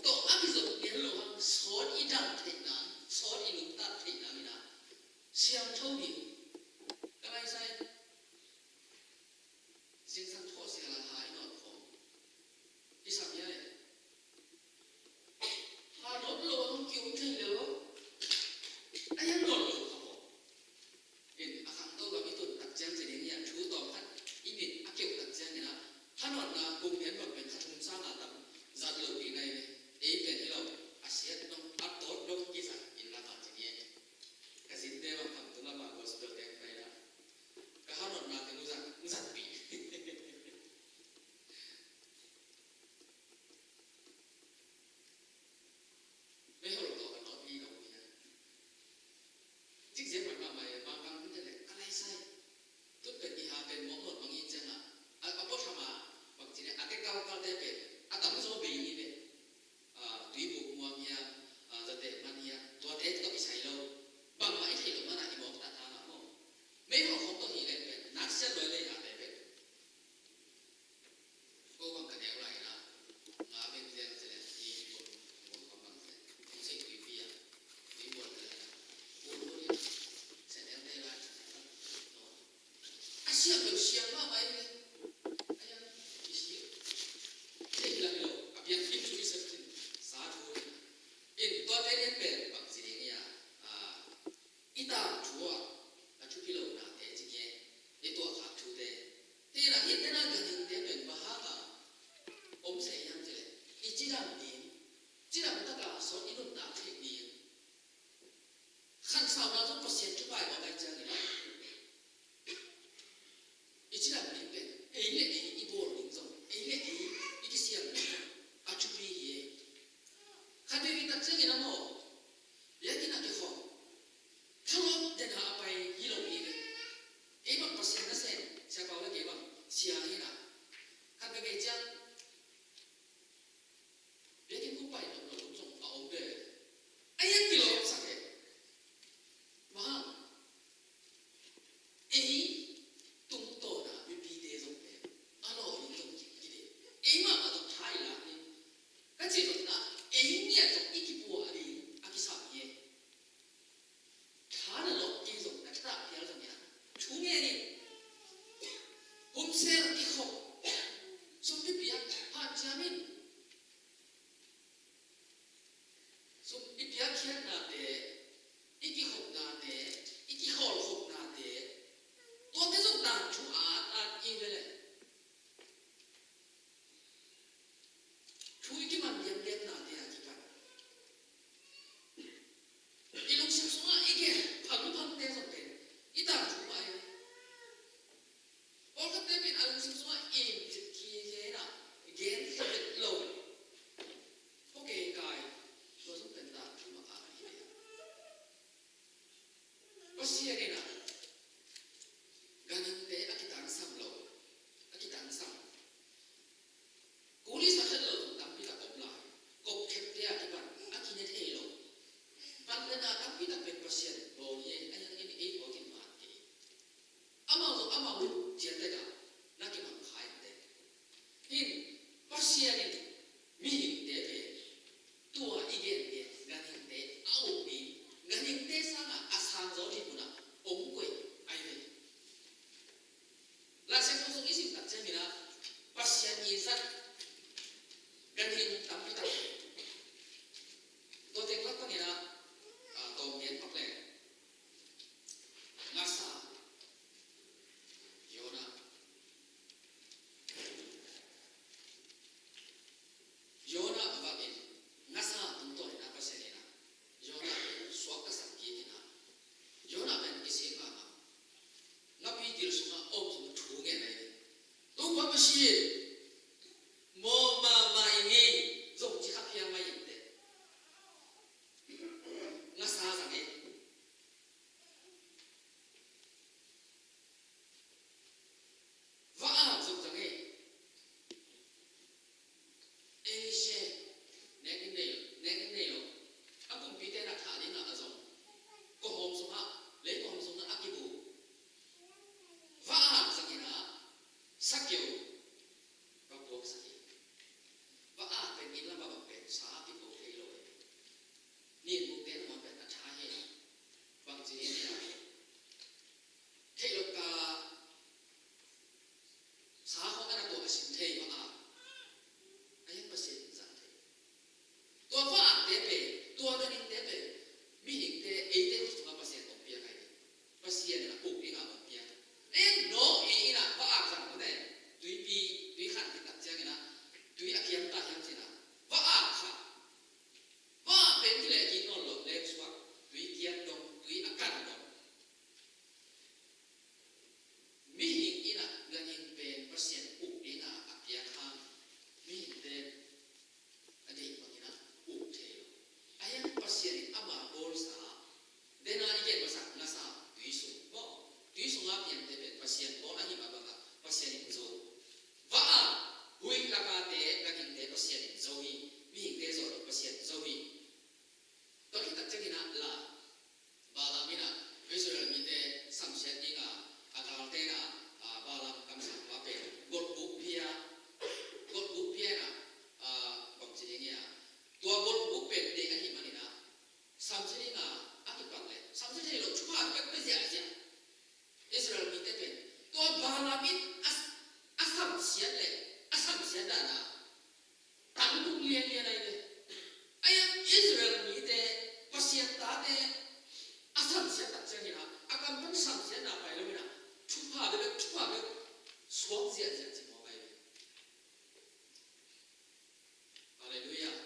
tawh a kizop ngen lo hang, sawt i dam theih nang, sawt i nuntak theih nang in ah siangtho ding. Ka lai sai, zingsang thawh sia la ha i nawt khawng kisam hia le. Ha nawt lo hang ki-um thei lo. A hian nawt lo kha maw. In a khangto gam i tun tak ciang ci ding hi a, thu tawm khat i mit a keuh tak ciangin ah, kha nawtna kum lian bang pen kha thum sang a tam zat lo ding nai ve. Ei pen hi lo, a siat dong, a tawt dong kizat in la mah ci ni e. Ka zinte bang kham tung a mah gospel te pai la. Ka kha nawtna te mu zat, mu zatpih. Meihol tawh ka nawt hi lo hi a. Cikziak pai mahmah e, mangkang hun te le ka lai sai. Tut pen i ha pen mawk nawt bang i ciang a, a, a pawtham a, bang ci ne, a te kalkal te pen a tam zaw bei ni ve. A, tuibuk muang hiam, a, zate man hiam, tuate tawh i sai lo. Bangmah i theih loh man a i mawk tak hang a maw. Meihol khawng tawh hi leh pen naksiat luai lei a te pen. Ko bang ka neu lai na, nga beng lian se le, i bol, bol bang bang se, kong sei tuipi a, tui bol te lai na, bol bol i, se neu te lai, no. A siang lo siang mahmah i ve, a yang i si, te i lai lo, a piang kim su i sa tin, sa thu ni na. In tua te lian pen bang si ding i a, a, I tangthu ah a thupi lonate ci nge, i tuahkhak thute. Hi inah hih tena ganhingte pen bang hanga om se hiam cih leh, i cidam ding, cidam taka sawt i nuntak theih ding. Khansauna zong Pasian thupha i bawl ahih ciangin ah, i cidam ding pen ei le ei i bawl ding zong, ei le ei i kisiam ding zong a thupi hi e. Khat vei i tak ciangin a maw, biakinn a kikhawm, thalawp den a pai hi lo hi ve. Kei bang Pasian nasem, Sia Pau le kei bang sia hi na. Khat vei vei ciang biakinn kong pai nop lo zong a om ve. A hian kilawmsak e. Bang hang? Ei tungtawna mipite zong pen a lawh ding zong kidei. Ei mahmah zong tha i lak ding. Ka cih zong na, ei ngiat zong i kipua a ding a kisam hi e. Tha na lawh kei zong na kitah phial zong hi a. Thu ngen in. Humsel kikhop. Sum pipiak hanciam in. Sum i piakkhiatnate, i kikhopnate, i kikhawlkhopnate, tuate zong tangthu at at i ve le. Thu i kiman liamliamnate a kipan. I lungsim sungah i gen phangphangte zong pen i tangthu mah i ve. Pawlkhatte pen a lungsim sungah im cik khi khe inah gen thei vet lo. Pawh kei kai, tua zong pen tangthu mah a hi ve. Pasian inah ganhingte a kitangsam lo, a kitangsam. Kuli sa khat lo zong tampi tak om lai. Kop khepte a kipan a kine thei lo. Vangliatna tampi tak pen Pasian bawl hi e, a hiangin ei pawlkhat man kei. Amau zong amau ciat tek a na kimang kha in teh. Hin Pasian in mihingte pen tua i gen pen ganhingte a uk ding, ganhingte sangah a sang zaw ding munah hong koih ahi ve. Laisiangtho sung i sim tak ciangin ah Pasian i zat ganhing tampi tak. Tua teng lak bangin ah, ah, tawm gen pak leh, ngasa, Jonah, Balaam in a, a samsiat le a samsiat dan a tangtung lianlian ahi ve. Ahi a Israel mite, Pasian tate a samsiat tak ciangin a, a kam pan samsiatna pai lo in a, thupha bek, thupha bek suak ziahziah ci mawk ahi ve. Halleluiah.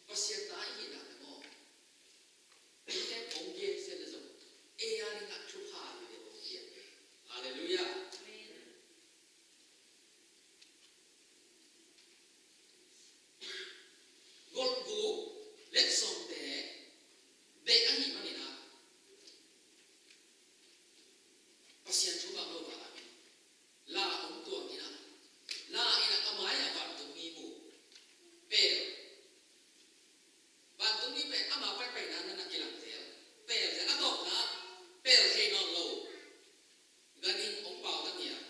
Pasian ta i hihna te maw, mite kong gen siat le zong ei a dingah thupha hi ve kong gen. Halleluiah. Golhguk letsongte deih ahih manin ah Pasian thu bang lo Balaam in la hong tuak in ah, la in ah a mai-ah vantungmi mu. Pel. Vantungmi pen ama paipaina na na kilangtel. Pel le a tawpna pel thei nawn lo. Ganhing hong pau ta ngiat.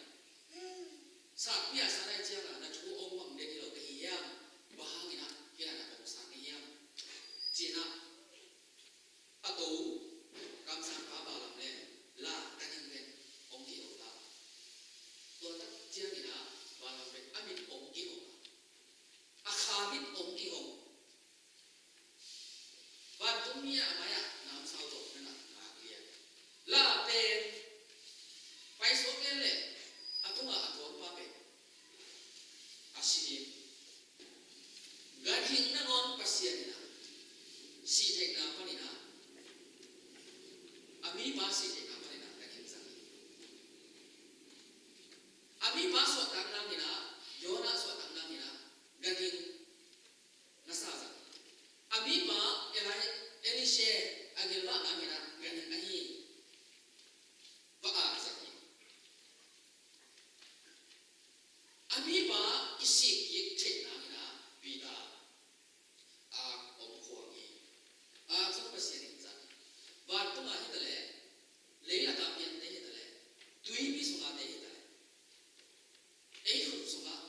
Sakpi a sa nai ciangin na thu hong mang dek hi lo ka hi hiam? Bang hangin ah hih dan a hong sak na hiam? Ci-in ah a to kamsangpa Balaam le la ganhing pen hong kihong ta. Tua tak ciangin ah Balaam pen a mit hong kihong a, a kha mit hong kihong. Vantungmi a mai-ah namsau tawh na na ngak lian. La pen paisuak lian leh a tungah a tuampa pen a si ding. Ganhing nangawn Pasian in ah sih theihna panin ah, a mipa sih theihna panin ah ganhing zang hi. A mipa suahtak nangin ah, Jonah suahtak nangin ah ganhing na sa zang hi. A mipa Eli-, Elisha a gilvah nangin ah ganhing ahi va ak zang hi. A mipa i sik kik theih nangin ah Peter ak hong khuang hi. Ak zong Pasian in zang hi. Vantung ah hi ta leh, leilak ah piante hi ta leh, tuipi sung ah te hi ta leh, ei khut sungah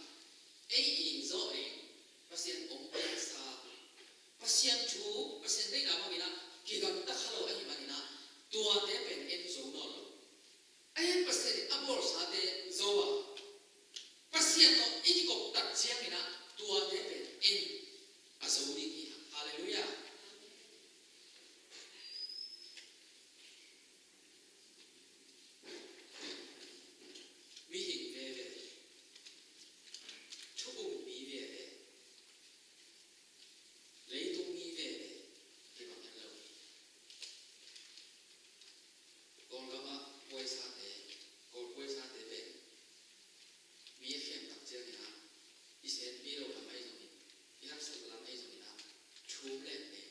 ei ing zawh ding Pasian hong piaksa, Pasian thu, Pasian deihna bangin ah kigamta kha lo ahih manin ah tuate pen en zo nawn lo. Ahi hang Pasian in a bawlsate zo a, Pasian tawh i kikop tak ciangin ah tuate pen en a zo ding hi hang. Halleluiah. Mihing veve, thu um mi veve, leitung mi veve hi bang het lo. Kawlgam ah puaisate, Kawl puaisate pen mi a khem tak ciangin ah i senpi lo lam ahi zongin, i haksat lam ahi zongin ah thum leng nei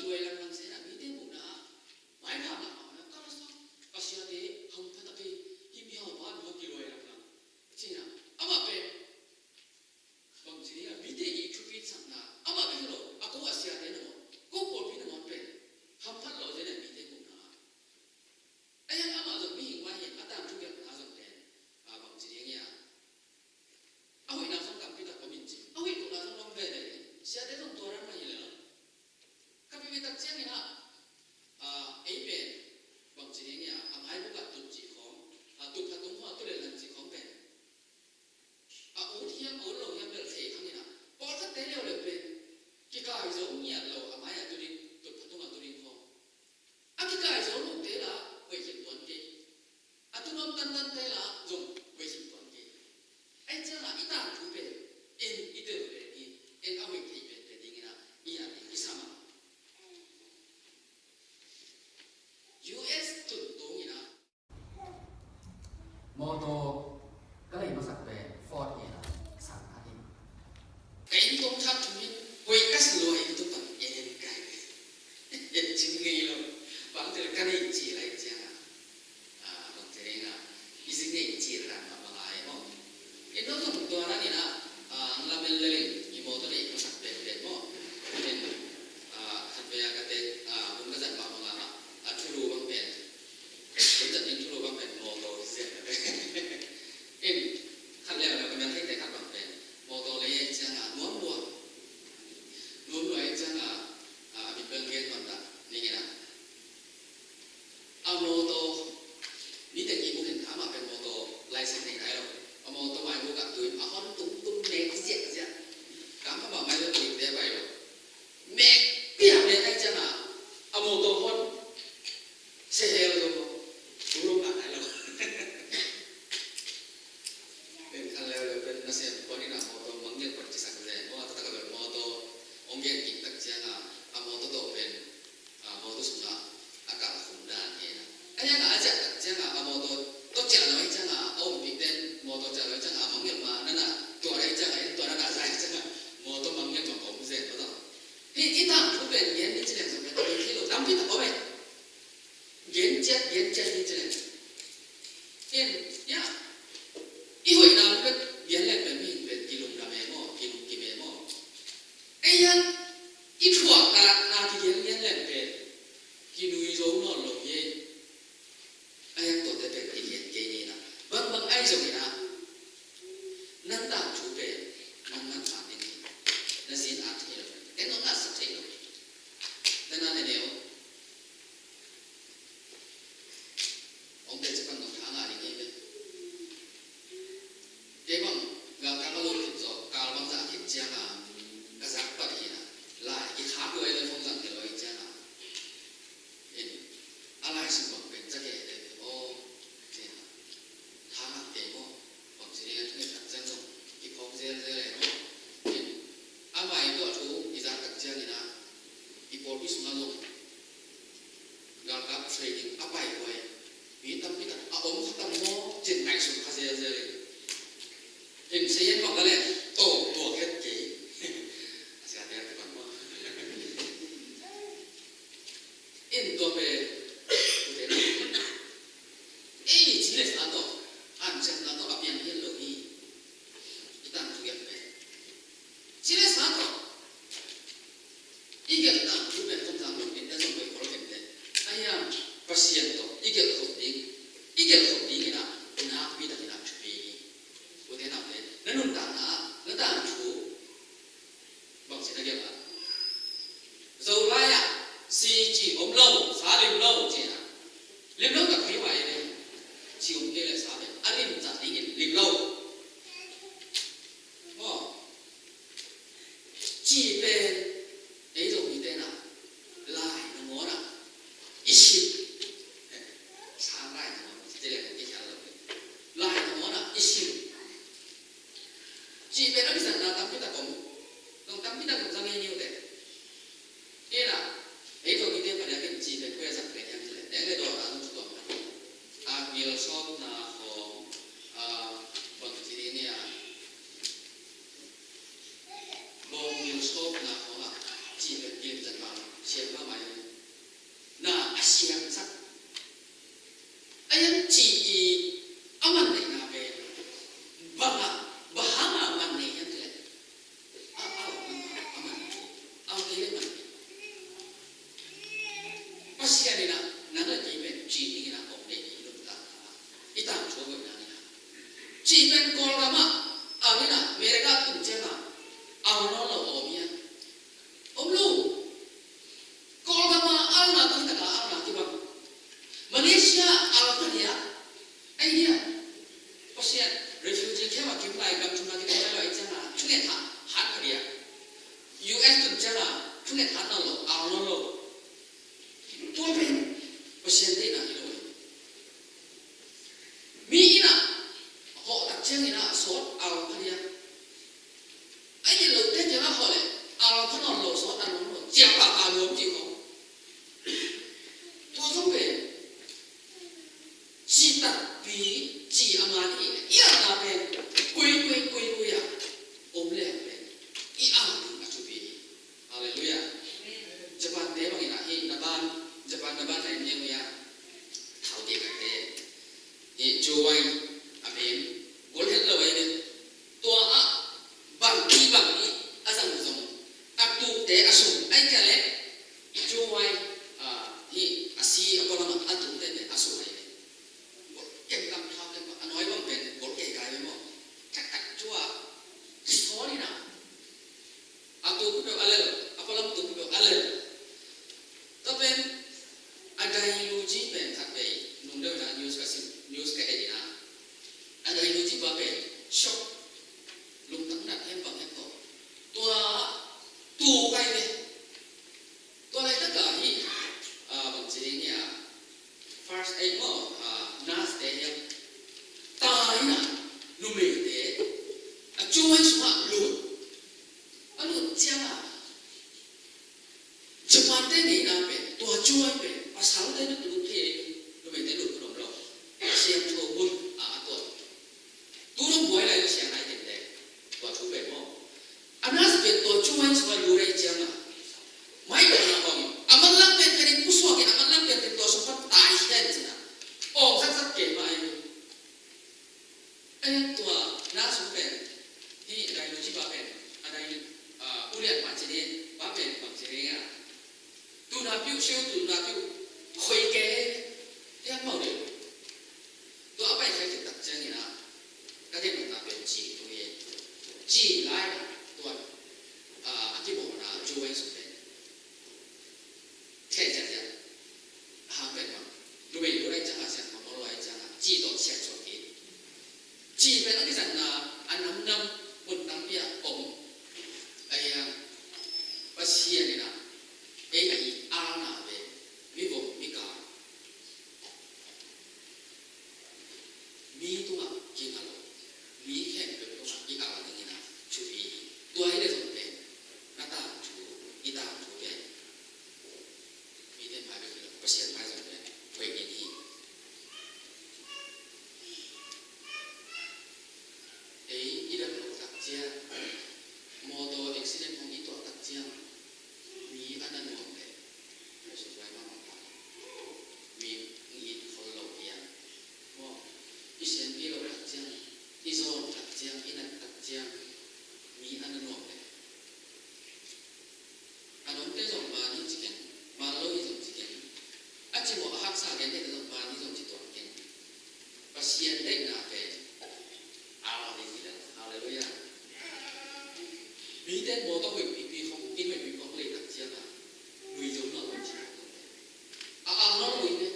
Luai langlang se na mite muhna ah, maipha mahmah na ka la sa, ka siate hampha tak hi, hih mi hau pa mi hau kiluai langlang. Cina amah pen bang ci ding a, mite i thupi sakna amah bek hi lo, a ko a siate na maw, ko pawlpi na maw pen hamphat lo zen a mite muhna ah. Ahi hang amah zong mihing mah hi a, tangthu gelhna zong pen a bang ci ding hi a, a hoihna zong tampi tak om in ci, a hoih lohna zong om veve in, siate zong tua dan mah hi lel. Ka pi pi tak ciangin ah, a, ei pen bang ci ding hi a, a maibuk ah tut cih khawng, a, tut phatung khawng, a tu le lan cih khawng pen a ut hiam a ut lo hiam bel thei khang in ah, pawlkhatte leuleu pen kikai zo ngiat lo, a mai-ah tu ding, tut phatung ah tu ding khawng. A kikai zo lote la hoih khin tuan kei. A tu nuam tantante la zong hoih khin tuan kei. Ahi ciangah i tangthu pen en i tel pen hi, en a hoih thei penpen dingin ah i at ding kisam a. U S tun tungin ah, mawtaw ka lei masak pen Ford hi a, sang khat hi. Ka inn kong thak thum in, koi ka si lua inn tung pan en kai ve. En cing ngei lo. Bangtel ka nei ci lai ciang a, a, bangtel ing a, i zing ngei ci la dan ma ma ai maw. Inn lo tung tua dan in a, a, ang lamen leleng i mawtaw nei masak pen pen maw. En, a, khat ve a ka te, a, hun ka zat ma ma nga ma, a thulu bang pen. Hun zat ding thulu bang pen mawtaw hi ziah. In, khat leuleu ka mel theite khat bang pen mawtaw lei ciangah nuam lua. Nuam lua ciangah, a, a min bel gen nuam dah ning in ah. A mawtaw, niteng i buk in amah pen mawtaw license nei nai lo. A mawtaw mai buk ah tuin a hon tum tum mek ziah ziah. Kam kha mah mai lo tuin te bai lo. Mek piang mek ai ciangah a mawtaw hon. Sehel lo maw? Ulu ngah nai lo. Pen khan leuleu pen nasem kuan in a mawtaw mangngilh kuan cisak zen maw? A taktak a bel mawtaw hong gen kik tak ciangah a mawtaw tawh pen, a, mawtaw sungah a kah a khum dan hi a. A hiangah a ziah tak ciangah a mawtaw tawh ciah lo ahi ciangah a umpih ten mawtaw ciah lo ahi ciangah a mangngilh ma nana tuah ahi ciangah in tuah nana zai ahi ciangah mawtaw mangngilh ma om zen maw tawh. Hih i tangthu pen gen ni ci leng zong pen a gen thei lo tampi tak om e. Gen ciat, gen ciat ni ci leng. Ken, ya. I hoihna bek gen leng pen mihing pen kilungdam e maw, kilungkim e maw. Ei hang, i thuakna, na kigen gen leng pen kinui zo nawn lo hi. Ahi hang tuate pen kigen kei ni na. Bangbang ahi zongin ah, nang tangthu pen nang manpha ding hi. Na zi in at thei lo, en hong atsak thei lo. Na na ne neu. Hong teci pan nong tha ngah ding hi ve. Kei bang galkap a lut khit zawh, kal bang zah khit ciangin ka zak pat hi na. Lai kikhak lua i lel hong zang kei lua i ciangin. In, a lai sung bang pen za kei lel hi aw, ci na. Tha ngah kei maw, bang ci ni a thunget khat ciang zong kiphawk zelzel e maw. In, a mai tuah thu i zak tak ciangin ah, i pawlpi sungah zong galkap training a pai huai mi tampi tak a om kha tam maw cin ngaihsun kha zelzel in. In, seian bang la leh tawh tuak het kei. A siate a kibang maw. In, tua pen ute na, ei ci le sa tawh, an ciang na tawh a piang hian lo hi. I tangthu gelh pen ci le sa tawh i gelh tangthu pen Topa zang lo pen, na zong hoih khol kei teh. Ahi hang Pasian tawh i gelh khop ding, i gelh khop ding in ah nakpi takin ah thupi hi. Ute naute, na nuntakna ah na tangthu bang ci na gelh a? Zolai ah si ci om lo, sa lim lo ci a. Lim lo tak hi vai ve. Ci om kei le sa ve. A lim zat dingin lim lo. Maw. Ci pen ei Zomite na lai nangawn ah i sim. Sang lai nangawn, ci le kong kikhial lo. Lai nangawn ah i sim. Ci pen a kizatna tampi tak om. Zong tampi tak zong zang ei ni uh teh. Kei na, ei Zomite padiakin ci pen koi a zat pen hiam ci le, neng le dawn a zong ci tuam. Ina, nang le kei pen ci dingin a om ding i nuntak a, i tangthu a hoih nang ina. Ci pen Kawlgam ah, a ina, America tung ciang a, a nawn lo a om hiam? Om lo. Kawlgam ah a na, tung taka a na kibang. Malaysia a la kha hiam? Ai hiam? Pasian, refugee camp a kim lai, gam thum a kim lai lo ai ciang a, thunget hat, hat kha hiam? U S tung ciang a, thunget hat nawn lo, a nawn lo. Tua pen Pasian deihna hi lo hi. Mi ina hawh tak ciangin a sawt a om kha hiam? A it lote kiangah hawh leh a om kha nawn lo, sawt a om lo, ciah pah pah nuam cih khawng. Tua zong pen ci takpi, ci a man hi. I alna pen kuikui kuikui a om leh pen i al ding a thupi hi. Halleluiah. Japan te bangin ah hih na ban, Japan na ban na en niang uh a, thaute khatte. Hih Jowai a men, gol het lo ei ve. Tua ah bangci bangci a zang zong a tukte a sum ai kia leh Jowai, ah, hih a si a pualam ah a tukte pen a sum ai ve. Gol kem kam thau kem a nuai bang pen gol kei kai ve maw. Thak thak cua. Sawl ina. A tu peuh a lel, a pualam tu peuh a lel. Tua pen a dai lu ci pen khat vei nung deuh na news ka sim, news ka et ina. A dai lu ci pa pen shock. Lungtang nat hiam bang hiam ko. Tua tu kai ve. Tua laitak ah hih, ah, bang ci ding hiam, first aid maw, ah, nurse te hiam, tai na, numeite a cuai sungah lut. A lut ciangah Japan te ngeina pen, tua cuai pen pasalte na lut thei, numeite lut peuh om lo. Siangtho hun a a tuak. Tu dong buai lai lo siang ai teng teng. Tua thu pen maw. A nurse pen tua cuai sungah lut ai ciangah, mai tana om. A manlang pen khanin pusuak in a manlang pen tua sung pan tai hian cina. Om zakzak kei mah ai. Ai tua nurse pen, hih dai lu ci pa pen, a dai, ah, ulian pa ci ni, pa pen bang ci ni a. Tuna piu siu, tuna piu khoi ke, tiang mau deuh. Tua a pai khia khit tak ciangin a, ka gen nopna pen ci tu hi. Ci lai a, tua, a, a kibawlna, cu wai su pen. Thei ciang ciang. A hang pen bang. Numei lu lai ciang a, siang ma maw lai ciang a, ci tawh siang suak hi. Ci pen a kizatna, a namnam, mun tampi a om. Ahi hang, Pasian in a, ei i alna pen, mi vom, mi kal. Mi tungah kingah lo, mi khempeuh tungah i al dingin a thupi hi. Tua hi leh zong pen, na tangthu, i tangthu pen, mite mai bek hi lo, Pasian mai zong pen hoih ding hi. Ei i dak loh tak ciang, mawtaw accident hong i tuah tak ciang, mi a na nuam leh, Jesuh lai mahmah pah. Mi i it khol lo hiam? Maw, i siampi lo tak ciang, i zawn tak ciang, i nat tak ciang, mi a na nuam leh. A nungte zong man hi ci keng, man lo hi zong ci keng. A cimawh a haksa gente zong man hi zong ci tuan keng. Pasian deihna pen al ding hi lel. Halleluiah. Mite mawtaw hoih pipi khong, inn hoih pipi khong lei tak ciangin, nui zong nang hoih ci khong. A al nang hoih ne.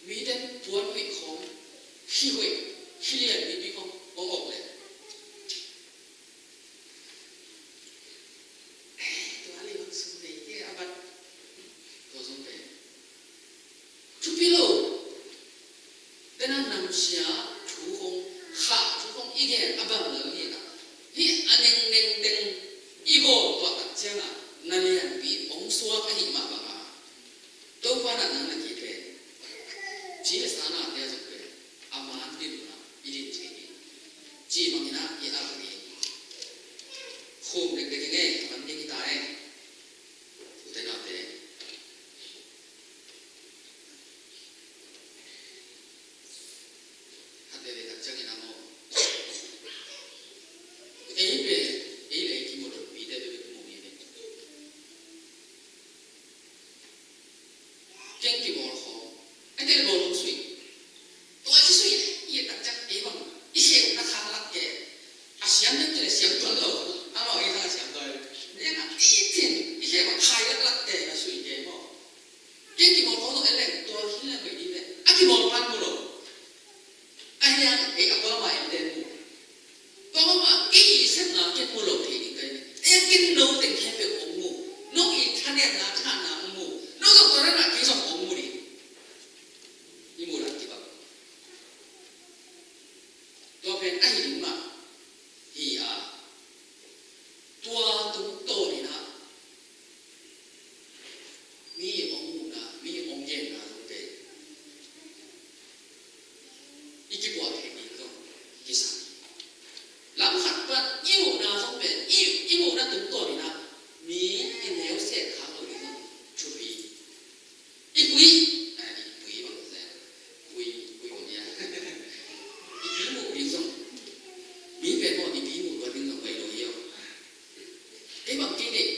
Mite puan hoih khong, khi hoih, khi lian pipi khong, ong ok leh. Eh, tua lei bang sum nei kei a bat. Tua zong pen thupi lo. Tena namsia thu khong, kha thu khong i gen a bang lel hi ta. Hih a neng neng teng i bawl tuah tak ciangin na lianpi ong suak ahih mah bangin Topa na nang na kei pen, ci le sa nate a zong pen, a man din un a i din thei ding. Ci bangin a i al ding. Khum dekdek i ngei, a man ding hi ta e. Ute naute. Khat veve tak ciangin a maw. Ei pen, ei le ei kimu lo, mite bek kimu hi ve. Keng kibawl khawm, a tel bawl hong sui. Tua i sui i tak ciang ei bang i khem na khang lak ke. A siam deuh kile siam tuan lo. Amau ei khang a siam tuan. Ei khang i thin i khem a khai lak lak ke a sui ke maw. Keng kibawl khawm lo e leng tua hin leng hoih ding le a kibawl pan mu lo. Ahi hang ei a kuamah in den mu. Kuamah kei i sepna ken mu lo thei ding kai. Ei ken no teng khempeuh ong mu. No i thanemna thahatna ong mu. No zong tua na kei zong ong mu ding. I mu dan kibang. Tua pen ahi ding mah hi a. Tua tungtawn in ah mi ong muhna, mi ong genna zong pen i kipuah theih ding zong kisam hi. Lam khat pan i muhna zong pen i, i muhna tungtawn in ah mi i neu set khak lo ding zong thupi. I pui, a, i pui bang zen. Pui, pui bang ia. I pi muh ding zong. Mi pen maw i pi muh luat ding zong bai lo ia. Ei bang kei deih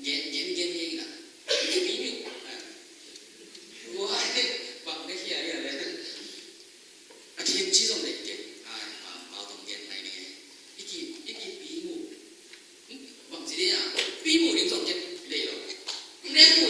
gen gen gen gen na. I pi muh. A. Ua, bang na khia ia le. A thim ci zong deih gen. A, ma ma tong gen nai ni. I ki, i ki pi muh. Bang ci deih a. Pi muh ding zong gen deih lo. Nek muh